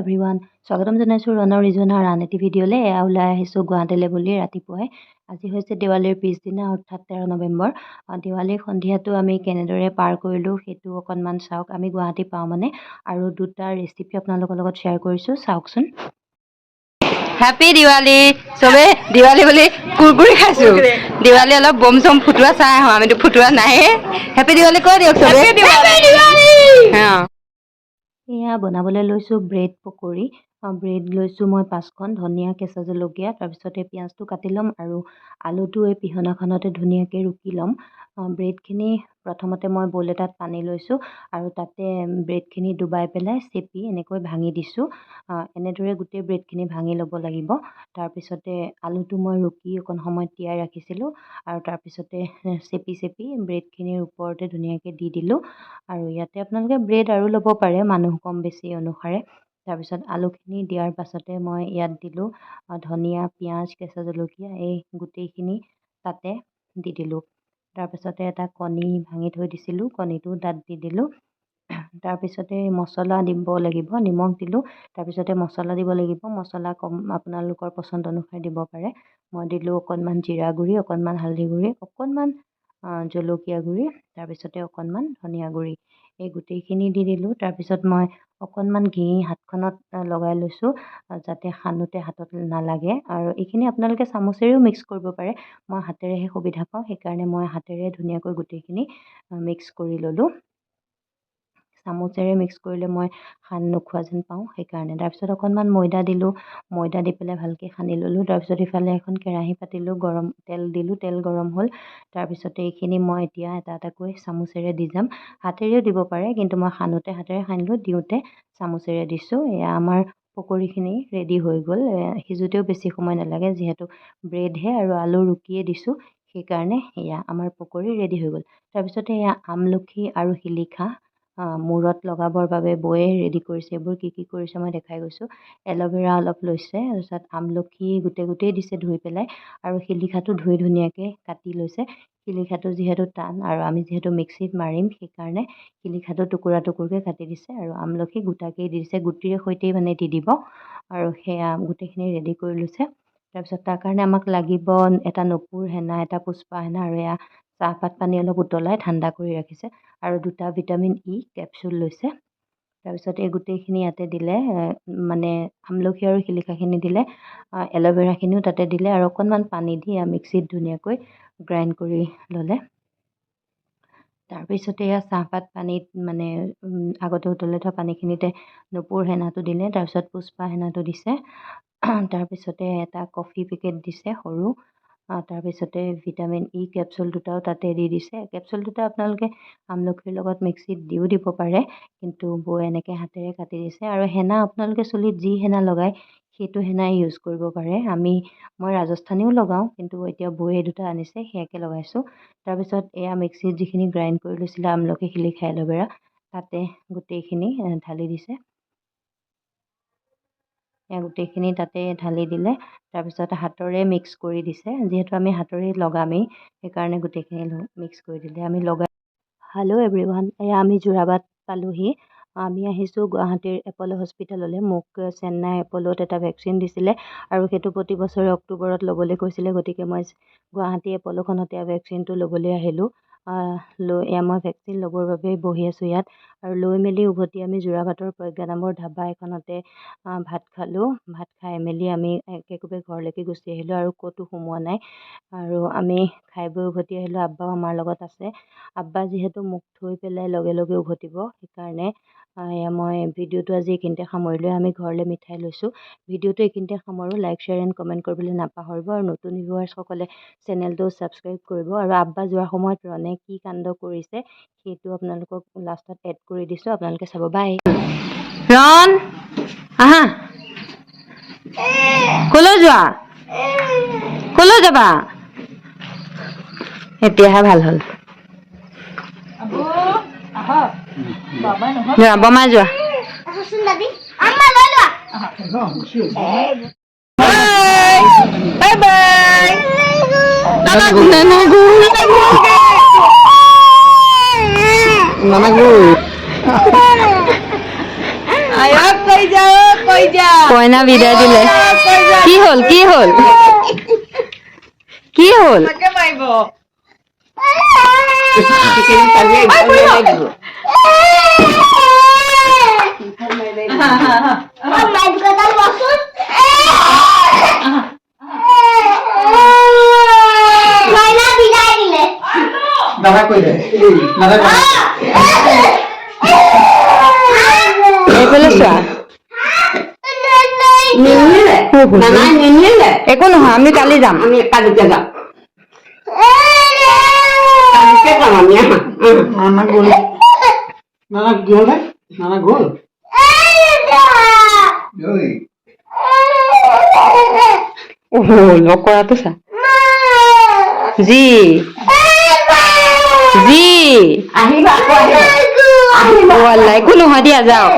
Everyone, স্বাগতম জনাইছোঁ ৰণৰ ৰিজনাৰ আন এটি ভিডিঅ'লৈ। এয়া ওলাই আহিছোঁ গুৱাহাটীলৈ বুলি ৰাতিপুৱাই। আজি হৈছে দেৱালীৰ পিছদিনা, অৰ্থাৎ 13 নৱেম্বৰ। দেৱালীৰ সন্ধিয়াটো আমি কেনেদৰে পাৰ কৰিলোঁ, সেইটো অকণমান চাওক। আমি গুৱাহাটী পাওঁ মানে আৰু দুটা ৰেচিপি আপোনালোকৰ লগত শ্বেয়াৰ কৰিছোঁ, চাওকচোন। হেপী দিৱালী চবে। দিৱালী বুলি কুৰকুৰি খাইছোঁ। দিৱালী অলপ বম চম ফুটোৱা চাই আহোঁ, আমিতো ফুটোৱা নাইয়ে। হেপী দিৱালী কৈ দিয়ক চবে। অঁ, এয়া বনাবলৈ লৈছোঁ ব্ৰেড পকৰি। ব্ৰেড লৈছোঁ মই পাঁচখন, ধনিয়া, কেঁচা জলকীয়া। তাৰপিছতে পিঁয়াজটো কাটি ল'ম আৰু আলুটো এই পিহনাখনতে ধুনীয়াকৈ ৰুকি ল'ম। ব্ৰেডখিনি প্ৰথমতে মই ব'ল এটাত পানী লৈছোঁ আৰু তাতে ব্ৰেডখিনি ডুবাই পেলাই চেপি এনেকৈ ভাঙি দিছোঁ। এনেদৰে গোটেই ব্ৰেডখিনি ভাঙি ল'ব লাগিব। তাৰপিছতে আলুটো মই ৰুকি অকণ সময় তিয়াই ৰাখিছিলোঁ আৰু তাৰপিছতে চেপি চেপি ব্ৰেডখিনিৰ ওপৰতে ধুনীয়াকৈ দি দিলোঁ। আৰু ইয়াতে আপোনালোকে ব্ৰেড আৰু ল'ব পাৰে, মানুহ কম বেছি অনুসাৰে। তাৰপিছত আলুখিনি দিয়াৰ পাছতে মই ইয়াত দিলোঁ ধনিয়া, পিঁয়াজ, কেঁচা জলকীয়া, এই গোটেইখিনি তাতে দি দিলোঁ। তাৰপিছতে এটা কণী ভাঙি থৈ দিছিলোঁ, কণীটোও তাত দি দিলোঁ। তাৰপিছতে মছলা দিব লাগিব, নিমখ দিলোঁ। তাৰপিছতে মছলা দিব লাগিব। মছলা কম আপোনালোকৰ পচন্দ অনুসাৰে দিব পাৰে। মই দিলোঁ অকণমান জিৰা গুড়ি, অকণমান হালধি গুড়ি, অকণমান জলকীয়া গুড়ি, তাৰপিছতে অকণমান ধনিয়া গুড়ি, এই গোটেইখিনি দি দিলোঁ। তাৰপিছত মই অকণমান ঘি হাতখনত লগাই লৈছোঁ, যাতে সানোতে হাতত নালাগে। আৰু এইখিনি আপোনালোকে চামুচেৰেও মিক্স কৰিব পাৰে। মই হাতেৰেহে সুবিধা পাওঁ, সেইকাৰণে মই হাতেৰে ধুনীয়াকৈ গোটেইখিনি মিক্স কৰি ল'লোঁ। চামুচেৰে মিক্স কৰিলে মই সান নোখোৱা যেন পাওঁ, সেইকাৰণে। তাৰপিছত অকণমান ময়দা দিলোঁ। ময়দা দি পেলাই ভালকৈ সানি ল'লোঁ। তাৰপিছত ইফালে এখন কেৰাহী পাতিলোঁ, গৰম তেল দিলোঁ, তেল গৰম হ'ল। তাৰপিছতে এইখিনি মই এতিয়া এটা এটাকৈ চামুচেৰে দি যাম। হাতেৰেও দিব পাৰে, কিন্তু মই সানোতে হাতেৰে সানিলোঁ, দিওঁতে চামুচেৰে দিছোঁ। এয়া আমাৰ পকৰিখিনি ৰেডি হৈ গ'ল। সিজোতেও বেছি সময় নালাগে, যিহেতু ব্ৰেডহে আৰু আলু ৰুকিয়ে দিছোঁ, সেইকাৰণে। এয়া আমাৰ পকৰি ৰেডি হৈ গ'ল। তাৰপিছতে এয়া আমলখি আৰু শিলিখা মূৰত লগাবৰ বাবে বৌয়ে ৰেডি কৰিছে। এইবোৰ কি কি কৰিছে মই দেখাই গৈছোঁ। এল'ভেৰা অলপ লৈছে, তাৰপিছত আমলখি গোটেই গোটেই দিছে ধুই পেলাই আৰু শিলিখাটো ধুই ধুনীয়াকৈ কাটি লৈছে। শিলিখাটো যিহেতু টান আৰু আমি যিহেতু মিক্সিত মাৰিম, সেইকাৰণে শিলিখাটো টুকুৰা টুকুৰকৈ কাটি দিছে আৰু আমলখি গোটাকেই দি দিছে, গুটিৰে সৈতেই মানে দি দিব। আৰু সেয়া গোটেইখিনি ৰেডি কৰি লৈছে। তাৰপিছত তাৰ কাৰণে আমাক লাগিব এটা নুপুৰ হেনা, এটা পুষ্পা হেনা আৰু এয়া চাহপাত পানী অলপ উতলাই ঠাণ্ডা কৰি ৰাখিছে আৰু দুটা ভিটামিন ই কেপচুল লৈছে। তাৰপিছত এই গোটেইখিনি ইয়াতে দিলে, মানে আমলখি আৰু শিলিখাখিনি দিলে, এল'ভেৰাখিনিও তাতে দিলে আৰু অকণমান পানী দি মিক্সিত ধুনীয়াকৈ গ্ৰাইণ্ড কৰি ল'লে। তাৰপিছতে এয়া চাহপাত পানীত, মানে আগতে উতলাই থোৱা পানীখিনিতে নুপুৰ হেনাটো দিলে, তাৰপিছত পুষ্পা হেনাটো দিছে। তাৰপিছতে এটা কফি পেকেট দিছে সৰু। তাৰপিছতে ভিটামিন ই কেপচুল দুটাও তাতে দি দিছে। কেপচুল দুটা আপোনালোকে আমলখিৰ লগত মিক্সিত দিও দিব পাৰে, কিন্তু বৌয়ে এনেকৈ হাতেৰে কাটি দিছে। আৰু হেনা আপোনালোকে চুলিত যি হেনা লগায়, সেইটো হেনাই ইউজ কৰিব পাৰে। মই ৰাজস্থানীও লগাওঁ, কিন্তু এতিয়া বৌয়ে দুটা আনিছে, সেয়াকে লগাইছোঁ। তাৰপিছত এয়া মিক্সিত যিখিনি গ্ৰাইণ্ড কৰি লৈছিলে, আমলখি, শিলিখা, এল'ভেৰা, তাতে গোটেইখিনি ঢালি দিছে। এয়া গোটেইখিনি তাতে ঢালি দিলে। তাৰপিছত হাতৰে মিক্স কৰি দিছে। যিহেতু আমি হাতৰে লগামেই, সেইকাৰণে গোটেইখিনি মিক্স কৰি দিলে। আমি লগাই। হেল্ল' এভৰিৱান, এয়া আমি যোৰাবাট পালোহি। আমি আহিছোঁ গুৱাহাটীৰ এপ'ল' হস্পিটেললৈ। মোক চেন্নাই এপ'ল'ত এটা ভেকচিন দিছিলে আৰু সেইটো প্ৰতি বছৰে অক্টোবৰত ল'বলৈ কৈছিলে। গতিকে মই গুৱাহাটী এপ'ল'খনতে ভেকচিনটো ল'বলৈ আহিলোঁ। লৈ এয়া মই ভেকচিন ল'বৰ বাবে বহি আছোঁ ইয়াত। আৰু লৈ মেলি উভতি আমি যোৰাবাটৰ প্ৰজ্ঞা নামৰ ধাবা এখনতে ভাত খালোঁ। ভাত খাই মেলি আমি একেকোবে ঘৰলৈকে গুচি আহিলোঁ আৰু ক'তো সোমোৱা নাই। আৰু আমি খাই বৈ উভতি আহিলোঁ। আব্বাও আমাৰ লগত আছে। আব্বা যিহেতু মোক থৈ পেলাই লগে লগে উভতিব, সেইকাৰণে এয়া মই ভিডিঅ'টো আজি এইখিনিতে সামৰিলোঁ। আমি ঘৰলৈ মিঠাই লৈছোঁ। ভিডিঅ'টো এইখিনিতে সামৰোঁ। লাইক, শ্বেয়াৰ এণ্ড কমেণ্ট কৰিবলৈ নাপাহৰিব আৰু নতুন ভিউৱাৰ্ছসকলে চেনেলটো ছাবস্ক্ৰাইব কৰিব। আৰু আব্বা যোৱাৰ সময়ত ৰণে কি কাণ্ড কৰিছে, সেইটো আপোনালোকক লাষ্টত এড কৰি দিছোঁ, আপোনালোকে চাব। বাই। ৰণ, আহা। ক'লৈ যোৱা? ক'লৈ যাবা? এতিয়াহে ভাল হ'ল। আহক বাবাই নহয়। যোৱা বমাই, যোৱা। আম্মা, লৈ লোৱা। Bye bye. নানাগো। নানাগো। আয়ক, কই যাও? কইনা বিদায় দিলে। কি হ'ল? কি হ'ল? কি হ'ল? মাৰিব। লোৱাচোন। কইনা বিদায় দিলে। দাদা কৈ দে, দাদা কৈ দে। এইফালে চোৱা। নিনিলে, নানাই নিনিলে। একো নহয়, আমি কালি যাম। আমি কালিকে যাম, কালিকে যাম আমি। আহা, আহা। নানা গ'ল। নানা কি হ'ল? নানা গ'ল। ঐ। অহ, লগ কৰাটো চা। G G. আহিবা আকৌ, আহিবা, আহিবা। অ আল্লাহ, একো নহয় দিয়া, যাওক।